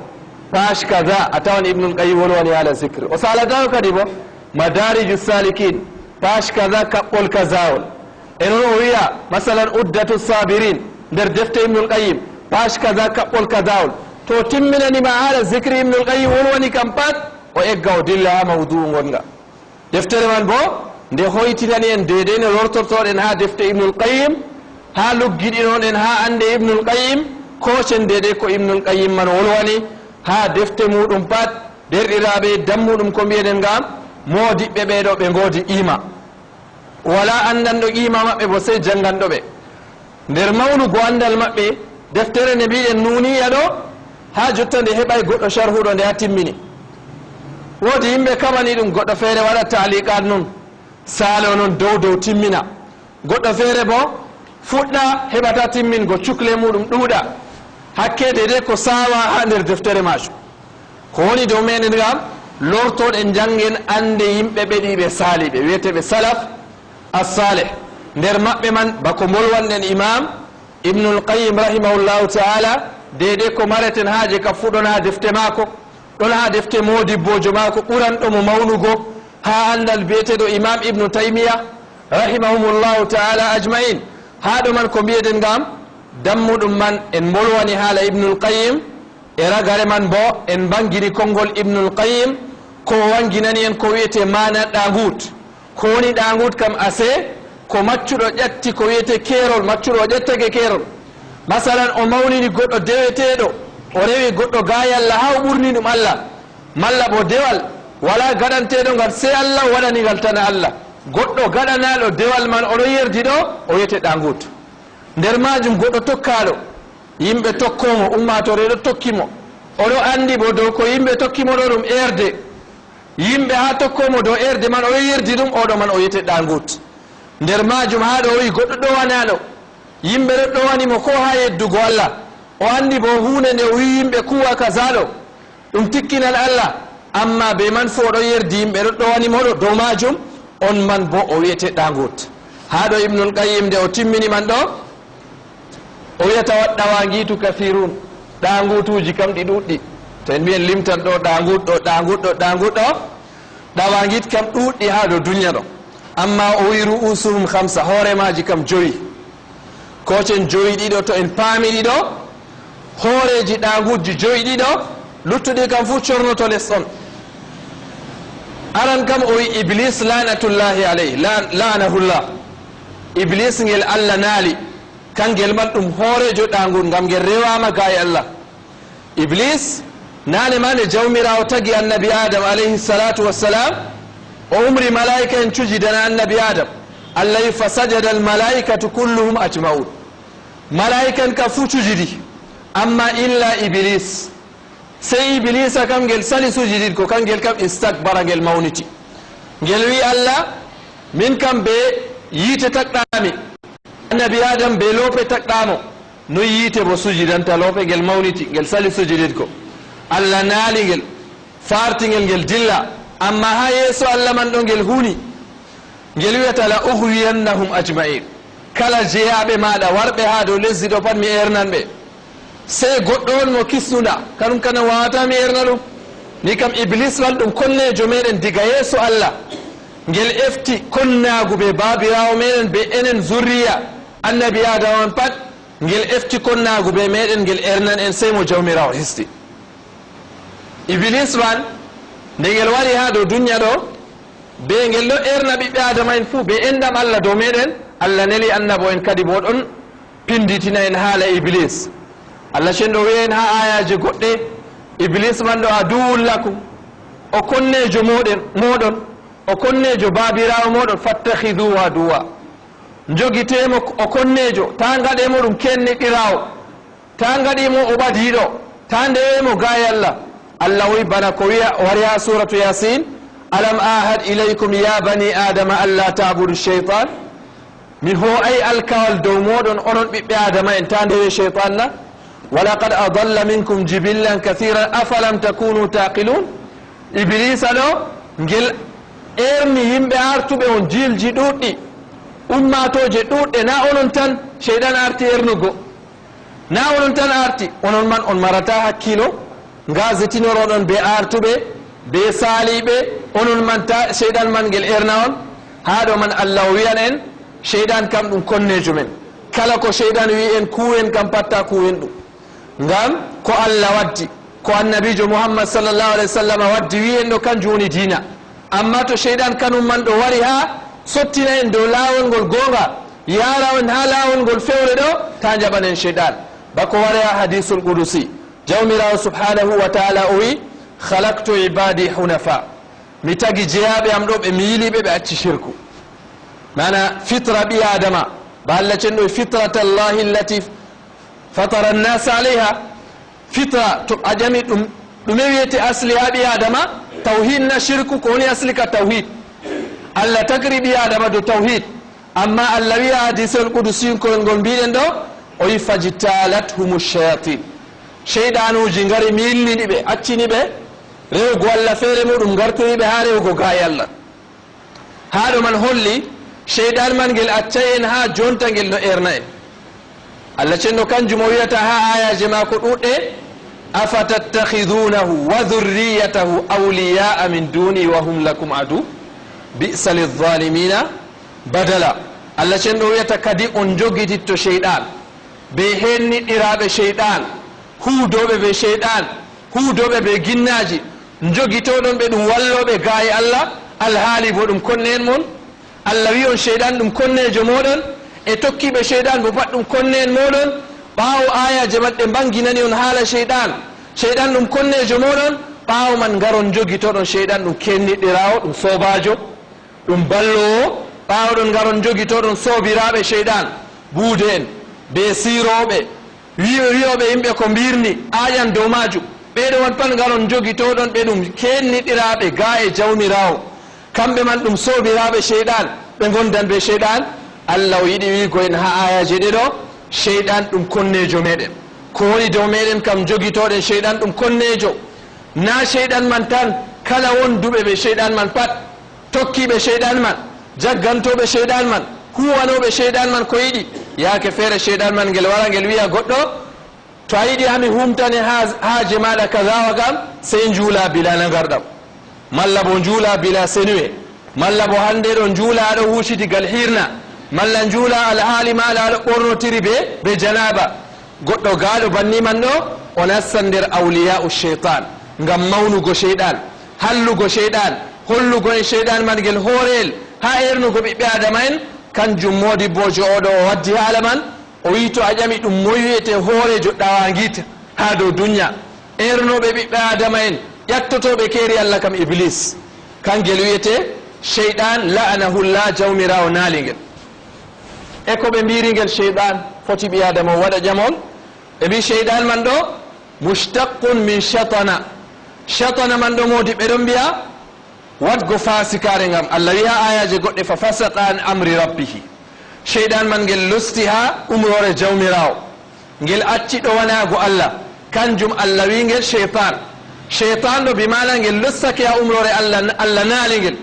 Page kaza, a tawan Ibnul Qayyim wolwani haala zikri. O saalata o kadi bo, Madariju Salikin, page kaza, kaɓɓol kazawol. E non o wiya, masalan, Uddatu Sabirin, nder defte Ibnul Qayyim, page kaza, kaɓɓol kazawol. To timminani ma haala zikri Ibnul Qayyim wolwani kam pat, o egga o dilla ha mawdu'u ngonga. Deftere man bo, nde hoytinani en deedey no lortortoɗen ha defte Ibnul Qayyim, ha luggiɗinoɗen ha ande Ibnul Qayyim, kocen deedey ko Ibnul Qayyim man wolwani, ha defte muɗum pat, derɗiraaɓe, dammuɗum ko mbi'eɗen ngam, moodiɓɓe ɓeeɗo ɓe ngoodi qiima. Walaa anndanɗo qiima maɓɓe bo sey jannganɗo ɓe. Nder mawnugo anndal maɓɓe, deftere nde mbi'en Nuuniya ɗo, haa jotta nde heɓaay goɗɗo sharhuɗo nde haa timmini. Woodi yimɓe kamani ɗum, goɗɗo feere waɗa taaliqaat non, saalo non dow dow timmina. Goɗɗo feere bo fuɗɗa heɓata timmingo, cukle muɗum ɗuuɗa. Hakke deydey ko saawa haa nder deftere maajum. Ko woni dow meɗen ngam, lortoɗen njanngen annde yimɓe ɓeɗiiɓe saaliɓe, wiyeteeɓe salaf as-salih. Nder maɓɓe man, bako mbolwanɗen Imam Ibnul Qayyim rahimahullahu ta'ala, deydey ko mareten haaje ka fuu ɗon haa defte maako, ɗon haa defte moodibboojo maako ɓuranɗo mo mawnugo haa anndal biyeteeɗo Imam Ibnu Taymiya rahimahumullahu ta'ala ajma'in. Haa ɗo man ko mbiyeɗen ngam, dammuɗum man en mbolwani haala Ibnul Qayyim, e ragare man bo, en mbangini konngol Ibnul Qayyim, ko o wanginani en ko wiyetee maana ɗaaguut. Ko woni ɗaaguut kam, asee, ko maccuɗo ƴatti ko wiyetee keerol, maccuɗo o ƴettake keerol. Masalan, o mawnini goɗɗo deweteeɗo, o rewi goɗɗo gaay Allah haa o ɓurni ɗum Allah. Malla bo dewal, walaa gaɗanteeɗo ngal sey Allah, o waɗani ngal tan Allah. Goɗɗo gaɗanaaɗo dewal man, o ɗon yerdi ɗo, o wiyetee ɗaaguut. Nder maajum goɗɗo tokkaaɗo, yimɓe tokkoo mo, ummaatoore ɗo tokki mo. O ɗo anndi bo dow ko yimɓe tokki mo ɗo ɗum eerde. Yimɓe haa tokkoo mo dow eerde man, o ɗo yerdi ɗum, oo ɗo man o wiyetee ɗaaguut. Nder maajum haa ɗo o wi'i goɗɗo ɗowanaaɗo. Yimɓe ɗo ɗowani mo ko haa yeddugo Allah. O anndi bo huunde nde o wi'i yimɓe kuwa kaza ɗo, ɗum tikkinan Allah. Ammaa bee man fuu o ɗo yerdi yimɓe ɗo ɗowani mo ɗo dow maajum, on man bo o wiyetee ɗaaguut. Haa ɗo Ibnul Qayyim nde o timmini man ɗo, o wiyata wa ɗawaagiitu kasiirun, ɗaaguutuuji kam ɗi ɗuuɗɗi. To en mbiyen limtan ɗo ɗaaguut, ɗo ɗaaguut, ɗo ɗaaguut, ɗo ɗawaagiit kam ɗuuɗɗi haa dow duniya ɗo. Ammaa o wi'i ru'usuhum khamsa, hoore maaji kam jowi. Kocen jowi ɗiɗo, to en paami ɗiɗo, hooreeji ɗaaguutji jowi ɗiɗo, luttuɗi kam fuu cornoto les ɗon. Aran kam o wi'i Iblis laanatullahi alayhi, la-, laanahullah. Iblis ngel Allah naali. Kangel man ɗum hooreejo ɗaaguut, ngam ngel rewaama gaay Allah. Iblis, naane ma nde Jawmiraawo tagi Annabi Aadam alayhi salaatu wassalam, o umri malaa'ika'en cujidana Annabi Aadam. Allah wi'i, "Fasajada al-malaa'ikatu kulluhum ajma'un." Malaa'ika'en ka fuu cujidi, ammaa illa Iblis. Sey Iblisa kam ngel sali sujididgo, kangel kam istakbara, ngel mawniti. Ngel wi'i Allah, "Min kam bee yiite tagɗaami. Annabi Aadam bee loope tagɗaamo. Noy yiite bo sujidanta loope?" Ngel mawniti, ngel sali sujididgo. Allah naali ngel, faarti ngel, ngel dilla. Ammaa haa yeeso Allah man ɗo ngel huni. Ngel wi'ata, "La ughwiyannahum ajma'in." Kala jeyaaɓe maaɗa warɓe haa dow lesdi ɗo pat, mi eernan ɓe. Sey goɗɗo on mo kisnuɗa, kanum kan waawataa mi eerna ɗum. Ni kam Iblis man ɗum konneejo meɗen diga yeeso Allah. Ngel efti konnaagu bee baabiraawo meɗen, bee enen zurriya Annabi Aadama on pat. Ngel efti konnaagu bee meɗen, ngel eernan en, sey mo Jawmiraawo histi. Iblis man, nde ngel wari haa dow dunya ɗo, bee ngel ɗo eerna ɓiɓɓe Aadama'en fuu, bee enɗam Allah dow meɗen, Allah neli annabo'en kadi bo ɗon pinditina en haala Iblis. Allah cenɗo wi'a en haa aayaaje goɗɗe, Iblis man ɗo aduwwun lakum, o konneejo mooɗen, mooɗon, o konneejo baabiraawo mooɗon, "fattakhiduhu aduwwa." Njogitee mo o konneejo, taa ngaɗee mo ɗum keenneɗiraawo. Taa ngaɗee mo o ɓadiiɗo, taa ndewee mo gaay Allah. Allah wi'i bana ko wi'a, wari haa suuratu Yaasin, "Alam ahad ilaykum ya bani Aadama alla ta'budu shaytan." Mi hoo'ay alkawal dow mooɗon, onon ɓiɓɓe Aadama'en, taa ndewee Shaytan na? "Wa laqad adalla minkum jibillan kathiran, afalam takunu taqilun?" Ibliisa ɗo, ngel eerni yimɓe artuɓe on, jiilji ɗuuɗɗi, ummaatooje ɗuuɗɗe, naa onon tan, Shaytan arti eernugo. Naa onon tan arti, onon man on marataa hakkiilo? Ngaasitinoroɗon be aartuɓe, be saaliiɓe, onon man ta, seyɗan man ngel erna on. Haa ɗo man Allah o wi'an en, seyɗan kam ɗum konneejo men. Kala ko seyɗan wi'i en kuwen kam, pat ta kuwen ɗum. Ngam ko Allah waddi, ko Annabiijo Muhammad sallallahu alaihi wasallam waddi, wi'i en ɗo kanjum woni diina. Amma to seyɗan kanum man ɗo wari haa sottina en dow laawol ngol goonga, yaara on haa laawol ngol fewre ɗo, ta njaɓan en seyɗan. Bako wari haa hadiisul qudusi, Jawmiraawo subhanahu wa ta'ala o wi, "Khalaqtu ibadi hunafa." Mi tagi jeyaaɓe am ɗo, ɓe miiliiɓe, ɓe acci shirku. Maana fitra ɓii Aadama, ba Allah cenɗo, "Fitratallahi allati fatara an-nasa alayha." Fitra, to a ƴami ɗum, ɗume wi'ete asli haa ɓii Aadama? Tawhid na shirku? Ko woni asli ka tawhid? Allah tagri ɓii Aadama dow tawhid. Amma Allah wi'a hadiisol qudusinkol ngol mbiɗen ɗo, o wi, "Fajtalathumu shayatin." Seyɗanuuji ngari miilnini ɓe, accini ɓe rewugo Allah feere muɗum, ngartiri ɓe haa rewugo gaayi Allah. Haa ɗo man holli, seyɗan man ngel accay en haa jonta, ngel no erna en. Allah cenɗo kanjum o wi'ata haa ayaaje maako ɗuuɗɗe, "Afatattakhidunahu wa dhurriyatahu awliya'a min duni wa hum lakum adu, bi'sa lidh-dhalimina badala." Allah cenɗo wi'ata, "Kadi on njogititto seyɗan, be henniɗɗiraaɓe seyɗan, huudooɓe be seyɗan, huudooɓe be ginnaaji, njogitooɗon ɓe ɗum wallooɓe gaayi Allah, alhaali bo ɗum konne'en mon?" Allah wi'i on seyɗan ɗum konneejo mooɗon, e tokkiiɓe seyɗan bo pat ɗum konne'en mooɗon. Ɓaawo ayaaje man ɗe mbanginani on haala seyɗan, seyɗan ɗum konneejo mooɗon, ɓaawo man ngaron njogitoɗon seyɗan ɗum kenniɗɗiraawo, ɗum soobaajo, ɗum balloowo. Ɓaawo ɗon ngaron njogitoɗon soobiraaɓe seyɗan, buude'en, be siirooɓe, wi'o-, wi'ooɓe yimɓe ko mbirni, aayan dow maajum. Ɓeeɗo man pat ngaron njogitoɗon ɓe ɗum kenniɗɗiraaɓe gaa e Jawmiraawo. Kamɓe man ɗum soobiraaɓe seyɗan, ɓe ngondan be seyɗan. Allah o yiɗi wi'ugo en haa ayaaje ɗe ɗo, seyɗan ɗum konneejo meɗen. Ko woni dow meɗen kam, njogitoɗen seyɗan ɗum konneejo. Na seyɗan man tan, kala wonduɓe be seyɗan man pat, tokkiiɓe seyɗan man, jaggantooɓe seyɗan man, huuwanooɓe seyɗan man ko yiɗi. Yaake feere seyɗan man ngel wara ngel wi'a goɗɗo, "To a yiɗi haa mi humtane haa-, haaje maaɗa kaza wa kam, sey njuula bila nangarɗam. Malla bo njuula bila senuwe. Malla bo hande ɗo njuula aɗo huuciti gal hiirna. Malla njuula alhaali maaɗa aɗo ɓornotiri be, be janaaba." Goɗɗo gaaɗo banni man ɗo, o nastan nder awliyaa'u shaytan. Ngam mawnugo shayɗan, hallugo shayɗan, hollugo en shayɗan man ngel hooreyel haa ernugo ɓiɓɓe Aadama'en, kanjum moodibboojo oo ɗo o waddi haala man. O wi'i, to a ƴami ɗum, moy wi'ete hooreejo ɗawaangiit haa dow dunya? Ernooɓe ɓiɓɓe Aadama'en, ƴattotooɓe keeri Allah kam, Iblis. Kangel wi'ete Shayɗan, la'anahullah, Jawmiraawo naali ngel. E ko ɓe mbiiri ngel Shayɗan, foti ɓii Aadama o waɗa ƴamol? Ɓe mbi'i Shayɗan man ɗo, mushtaqqun min shatana. Shatana man ɗo, moodi ɓe ɗon mbi'a, waɗgo faasikaare, ngam Allah wi'i haa ayaaje goɗɗe, "Fa fasaqa an amri rabbihi." Shayɗan man ngel losti haa umroore Jawmiraawo. Ngel acci ɗowanaago Allah. Kanjum Allah wi'i ngel shaytan. Shaytan ɗo bi maana ngel lostake haa umroore Allah, Allah naali ngel.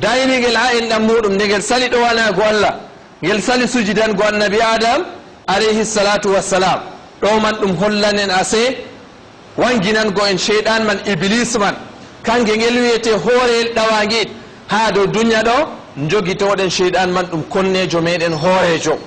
Dayni ngel haa enɗam muuɗum, nde ngel sali ɗowanaago Allah. Ngel sali sujidango Annabi Adam, alayhi salatu wassalam. Ɗo man ɗum hollanen ase wanginango en Shayɗan man, Iblis man. Kange ngel wi'ete hooreyel ɗawaange haa dow dunya ɗo, njogitooɗen Shayɗan man ɗum konneejo meɗen hooreejo.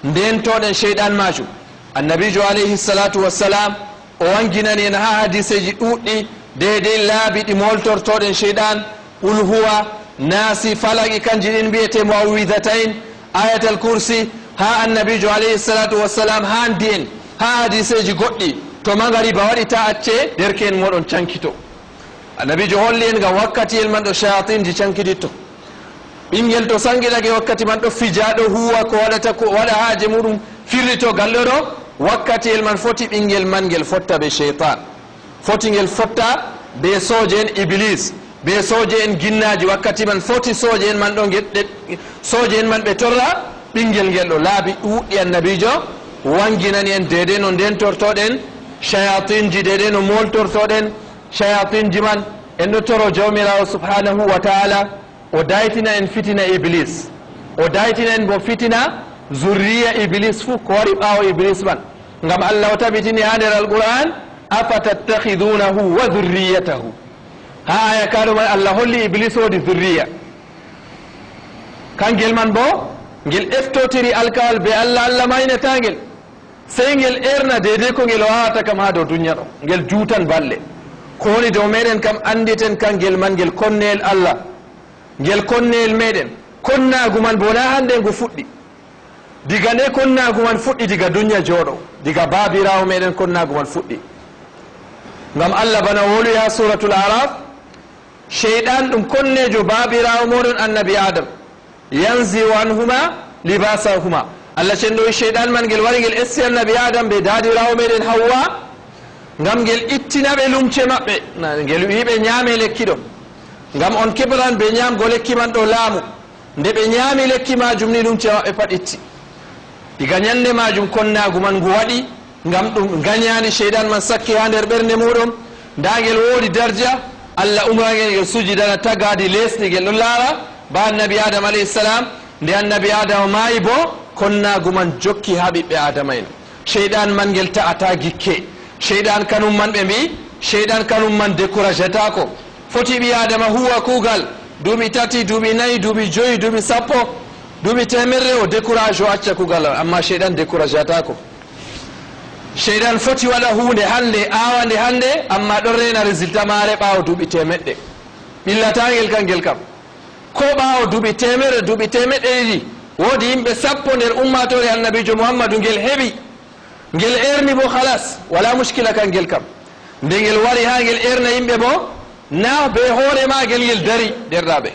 Ndeentoɗen Shayɗan maajum. Annabiijo alayhi salatu wassalam, o wanginani en haa hadiseeji ɗuuɗɗi, deydey laabi ɗi mooltortoɗen Shayɗan, Qul huwa, Naasi, Falaqi, kanji ɗin mbiyete Muawwidhatayn, Ayatal Kursi, haa Annabiijo alayhi salatu wassalam haandi en, haa hadiseeji goɗɗi, to mangariba waɗi ta acce derke'en moɗon cankito. Annabiijo holli en ngam wakkatiyel man ɗo shayatinji cankititto. Ɓingel to sangitake wakkati man ɗo fija, ɗo huwa ko waɗata, ko waɗa haaje muɗum, firlito galɗo ɗo, wakkatiyel man foti ɓingel man ngel fotta be shaytan. Foti ngel fotta be sooje'en Iblis, be sooje'en ginnaaji. Wakkati man foti sooje'en man ɗo ngel-, ɗe-, sooje'en man ɓe torra ɓingel ngel ɗo. Laabi ɗuuɗɗi Annabiijo wanginani en deydey no ndeentortoɗen shayatinji, deydey no mooltortoɗen shayatinji man. En ɗo toro Jawmiraawo subhanahu wa ta'ala o daytina en fitina Iblis. O daytina en bo fitina zurriya Iblis fuu, ko wari ɓaawo Iblis man. Ngam Allah o tabitini haa nder Alqur'an, "Afatattakhidunahu wa dhurriyyatahu." Ha aya kaɗo man Allah holli Iblis wodi zurriya. Kangel man bo, ngel eftotiri alkawal be Allah, Allah maynata ngel. Sey ngel erna deydey ko ngel wawata kam ha dow duniya ɗo. Ngel juutan balɗe. Ko woni dow meɗen kam anditen kangel man, ngel konneyel Allah. Ngel konneyel meɗen. Konnagu man bo na hande ngu fuɗɗi. Diga nde konnagu man fuɗɗi, diga duniya joɗo, diga babirawo meɗen konnagu man fuɗɗi. Ngam Allah bana woluya suratul Araf, sheyɗan ɗum konnejo babirawo moɗon annabi Adam. "Yanzi'u anhuma libasahuma." Allah cenɗo wi sheyɗan man, ngel wari ngel esti annabi Adam be dadirawo meɗen Hawwa, ngam ngel ittina ɓe lumce maɓɓe. Na, ngel wi ɓe nyame lekki ɗo, ngam on keɓran be nyamgo lekki man ɗo laamu. Nde ɓe nyaami lekki maajum ni, lumce maɓɓe pat itti. Diga nyande maajum konnagu man ngu waɗi, ngam ɗum nganyani sheyɗan man sakke ha nder ɓernde muɗum. Nda ngel woodi darja, Allah umra ngel, ngel sujidana tagaadi lesdi, ngel ɗon laara ba annabi Adam alayhi salam. Nde annabi Adam maayi bo, konnagu man jokki ha ɓiɓɓe Adama'en. Sheyɗan man ngel ta'ata gikke. Sheyɗan kanum man ɓe mbi, sheyɗan kanum man décourageataako. Foti ɓi Adama huwa kuugal, duuɓi tati, duuɓi nayi, duuɓi joyi, duuɓi sappo, duuɓi temerre, o décourage, o acca kuugal, amma sheyɗan décourageataako. Sheyɗan foti waɗa huunde hande, aawa nde hande, amma ɗon reena résultat maare ɓaawo duuɓi temeɗɗe. Ɓillata ngel kan, ngel kam. Ko ɓaawo duuɓi temerre, duuɓi temeɗɗe ɗiɗi, woodi yimɓe sappo nder ummaatoore annabiijo Muhammadu ngel heɓi. Ngel erni bo, halas, wala mushkila kan ngel kam. Nde ngel wari ha ngel erna yimɓe bo, na be hoore maagel ngel dari, derɗaaɓe.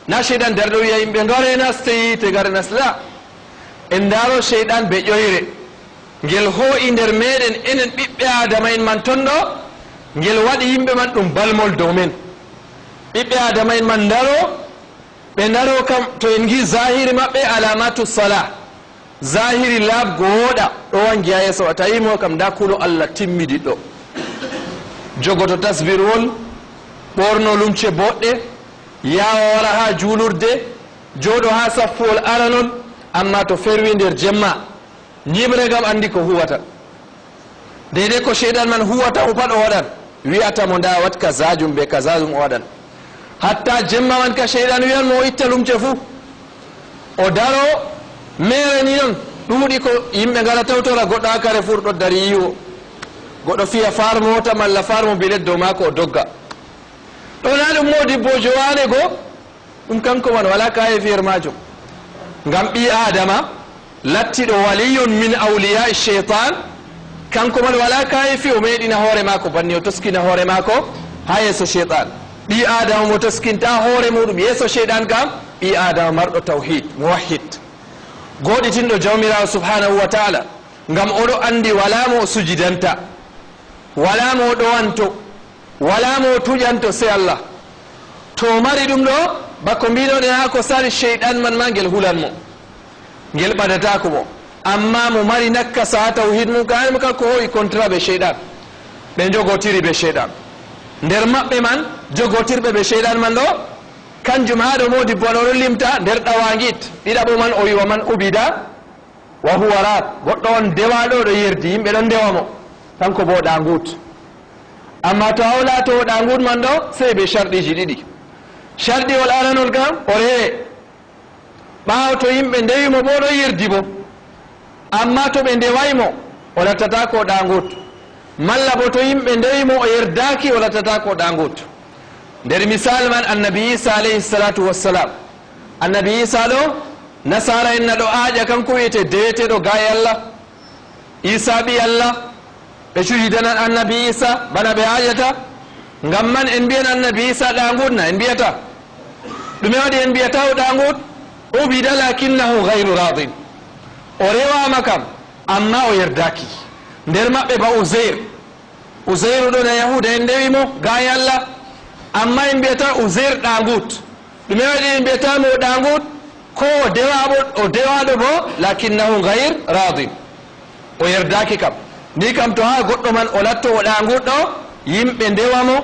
Na sheyɗan dari ɗo wi'a yimɓe, "Ngare naste yiite, ngare nas-," la. En ndaaro sheyɗan be ƴoyre. Ngel hoo'i nder meɗen enen ɓiɓɓe Adama'en man ton ɗo, ngel waɗi yimɓe man ɗum balmol dow men. Ɓiɓɓe Adama'en man ndaro, ɓe ndaro kam to en ngi zahiri maɓɓe alamatu salah. Zahiri laaɓgo wooɗa, ɗo wangi haa yeeso, a tawi mo kam, ndaa kuno Allah timmidiɗɗo. Jogoto tasbirwol, ɓorno lumce boɗɗe, yaawa wara haa juulurde, jooɗo haa saffuwol aranol, ammaa to ferwi nder jemma, nyiɓre ngam anndi ko huwata. Deydey ko seyɗan man huwata mo pat o waɗan, wi'ata mo, "Ndaa, waɗ kazaajum bee kazaajum," o waɗan. Hatta jemma man ka seyɗan wi'an mo o itta lumce fuu. O daro meere ni non, ɗuuɗi ko yimɓe ngara tawtora goɗɗo haa Carrefour ɗo dari yiwo. Goɗɗo fiya faar moota malla faar mobilet dow maako o dogga. Ɗo na ɗum moodibboojo waane go? Ɗum kanko man walaa kaayeefi her maajum. Ngam ɓii Aadama lattiɗo waliyun min awliyaa sheytaan, kanko man walaa kaayeefi, o meeɗina hoore maako banni, o toskina hoore maako haa yeeso seyɗan. Ɓii Aadama mo toskinta hoore muuɗum yeeso seyɗan kam, ɓii Aadama marɗo tawhiid, muwahhid, gooɗitinɗo Jawmiraawo subhaanahu wa ta'aala, ngam o ɗo anndi walaa mo o sujidanta, walaa mo o ɗowanto, walaa mo o tuƴanto sey Allah. To o mari ɗum ɗo, bako mbiɗoɗen haa ko sali, seyɗan man ma ngel hulan mo, ngel ɓadataako mo. Ammaa mo mari nakkasa haa tawhiid mum, kayan mo kanko hoo'i kontra bee seyɗan. Ɓe njogotiri bee seyɗan. Nder maɓɓe man, jogotirɓe bee seyɗan man ɗo, kanjum haa ɗo moodibbo on o ɗon limta nder ɗawaangiit. Ɗiɗaɓo man o wi'i, "Wa man ubida wa huwa raad." Goɗɗo on dewaaɗo ɗo yerdi, yimɓe ɗon ndewa mo, kanko boo ɗaanguut. Ammaa to a o laato ɗaanguut man ɗo, sey bee carɗiiji ɗiɗi. Carɗiwol aranol kam, o rewe. Ɓaawo to yimɓe ndewi mo boo, ɗo yerdi boo. Ammaa to ɓe ndewaay mo, o lattataako ɗaanguut. Malla boo to yimɓe ndewi mo, o yerdaaki, o lattataako ɗaanguut. Nder misaal man, Annabi Iisa alayhi salaatu wassalaam. Annabi Iisa ɗo, nasaara'en na ɗo aaƴa kanko wi'etee deweteeɗo gaay Allah. Iisa ɓii Allah, ɓe cujidanan Annabi Iisa bana ɓe aaƴata. Ngam man en mbi'an Annabi Iisa ɗaanguut na, en mbi'ataa. Ɗume waɗi en mbi'ataa o ɗaanguut? Ubida lakinnahu gayru raadin. O rewaama kam, ammaa o yerdaaki. Nder maɓɓe ba Uzeyr. Uzeyru ɗo na Yahuuda en ndewi mo, gaay Allah. Ammaa en mbi'ataa Uzeyr ɗaanguut. Ɗume waɗi en mbi'ataa mo o ɗaanguut? Ko o dewaaɗo, o dewaaɗo boo, lakinnahu gayr raadin. O yerdaaki kam. Ni kam to haa goɗɗo man o latto o ɗaanguut ɗo, yimɓe ndewa mo,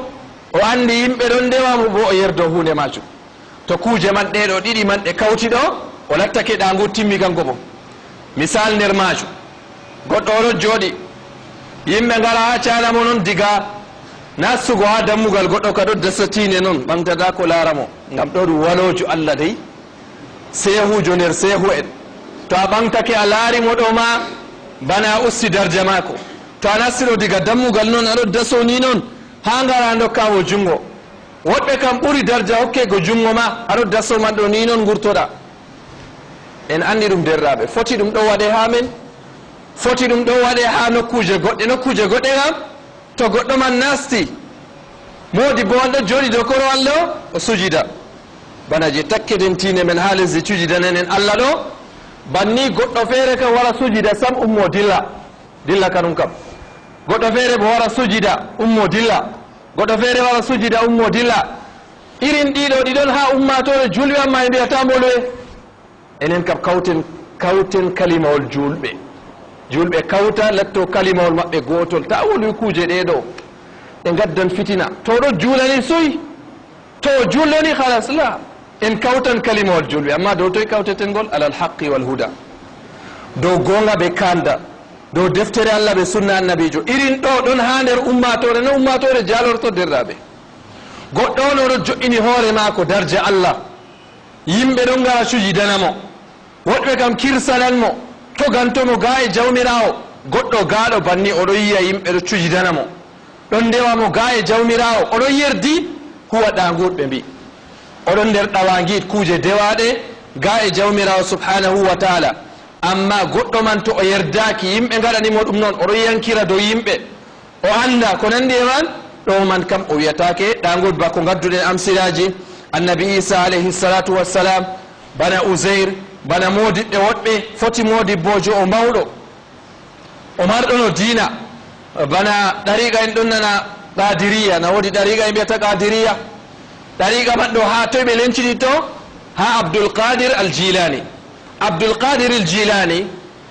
o anndi yimɓe ɗon ndewa mo boo, o yerdo huunde maajum. To kuuje man ɗee ɗo ɗiɗi man ɗe kawti ɗo, o lattake ɗaanguut, timmi kanko boo. Misaal nder maajum, goɗɗo o ɗon jooɗi, Yimɓe ngara haa caana mo noon diga nastugo haa dammugal, goɗɗo ka ɗo dasa tiinde noon, ɓaŋtataa ko laara mo. Ngam ɗo ɗum waloojo Allah dey, seehuujo nder seehu'en. To a ɓaŋtake a laari mo ɗo ma, bana a usti darja maako. To a nasti ɗo diga dammugal noon, a ɗo daso ni noon, haa ngara ndokka mo juŋngo. Woɗɓe kam ɓuri darja hokkego juŋngo ma, a ɗo daso man ɗo ni noon ngurtoɗa. En anndi ɗum, derraaɓe. Foti ɗum ɗo waɗe haa men? Foti ɗum ɗo waɗe haa nokkuuje goɗɗe, nokkuuje goɗɗe ngam to goɗɗo man nasti, moodibbo man ɗo jooɗi dow korowal ɗo, o sujida. Bana je takketen tiinde men haa lesdi, cujidanen en Allah ɗo, banni goɗɗo feere kam wara sujida sam, ummo dilla. Dilla kanum kam. Goɗɗo feere bo wara sujida, ummo dilla. Goɗɗo feere wara sujida, ummo dilla. Irin ɗiɗo ɗi ɗon haa ummaatoore juulɓe, amma ɓe mbi'ataa mbolwe. Enen kam kawten, kawten kalimawol juulɓe. Juulɓe kawta, latto kalimawol maɓɓe gootol. Taa wolwi kuuje ɗe ɗo. Ɗe ngaddan fitina. To ɗo juulani suy. To o juulɗo ni, halas, la. En kawtan kalimawol juulɓe. Amma dow toy kawteten ngol? Alal haqqi wal huda. Dow gooŋga be kaandal. Dow deftere Allah be sunna annabiijo. Irin ɗo ɗon haa nder ummaatoore. No ummaatoore jaalorto, derraaɓe? Goɗɗo on o ɗo jo'ini hoore maako darja Allah. Yimɓe ɗon ngara cujidana mo. Woɗɓe kam kirsanan mo, toganto mo gaa e Jawmiraawo. Goɗɗo gaaɗo banni o ɗon yi'a yimɓe ɗo cujidana mo. Ɗon ndewa mo gaa e Jawmiraawo. O ɗon yerdi huwa ɗaaŋguuɗo, ɓe mbi'i. O ɗon nder ɗawaangiit, kuuje dewaaɗe gaa e Jawmiraawo subhaanahu wa ta'aala. Ammaa goɗɗo man to o yerdaaki, yimɓe ngaɗani mo ɗum non, o ɗon yaŋkira dow yimɓe. O annda ko nanndi e man, ɗo man kam o wi'ataake ɗaaŋguuɗo. Ba ko ngadduɗen amsiraaji, annabi Iisa alayhi salaatu wassalaam, bana Uzayr, bana moodiɓɓe woɗɓe, foti moodibboojo o mawɗo. O marɗo no diina, bana ɗariiqa en ɗon nana Qaadiriya, na woodi ɗariiqa en mbi'ata Qaadiriya. Ɗariiqa man ɗo haa toy ɓe lenciti to? Haa Abdul Qaadir Al Jilaani. Abdul Qaadir Al Jilaani,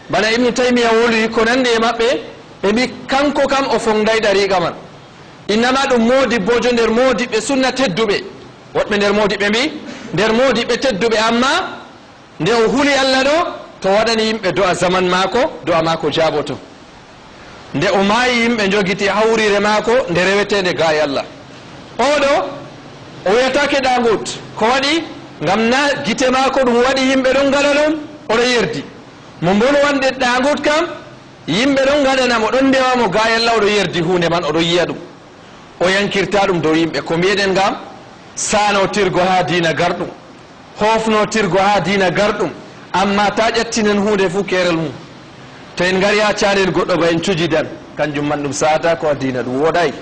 bana Ibnu Taymiya wolwi ko nanndi e maɓɓe, ɓe mbi kanko kam o foŋdaay ɗariiqa man. Innama ɗum moodibboojo nder moodiɓɓe sunna tedduɓe. Woɗɓe nder moodiɓɓe mbi, nder moodiɓɓe tedduɓe, amma nde o huli Allah ɗo, to waɗani yimɓe do'a zaman maako, do'a maako jaaboto. Nde o maayi, yimɓe njogiti hawriire maako nde reweteende gaa e Allah. Oo ɗo, o wi'ataake ɗaaŋguuɗo. Ko waɗi? Ngam na gite maako ɗum waɗi yimɓe ɗon ngaɗa ɗum, o ɗo yerdi. Mo mbonu wonde ɗaaŋguuɗo kam, yimɓe ɗon ngaɗana mo, ɗon ndewa mo gaa e Allah, o ɗo yerdi huunde man, o ɗo yi'a ɗum. O yaŋkirta ɗum dow yimɓe. Ko mbi'eɗen ngam? Saanootirgo haa diina garɗum. Hoofnootirgo haa diina garɗum. Ammaa taa ƴattinen huunde fuu keerol mum. To en ngari haa caanel goɗɗo ba en cujidan, kanjum man ɗum sa'ataako haa diina, ɗum wooɗaay.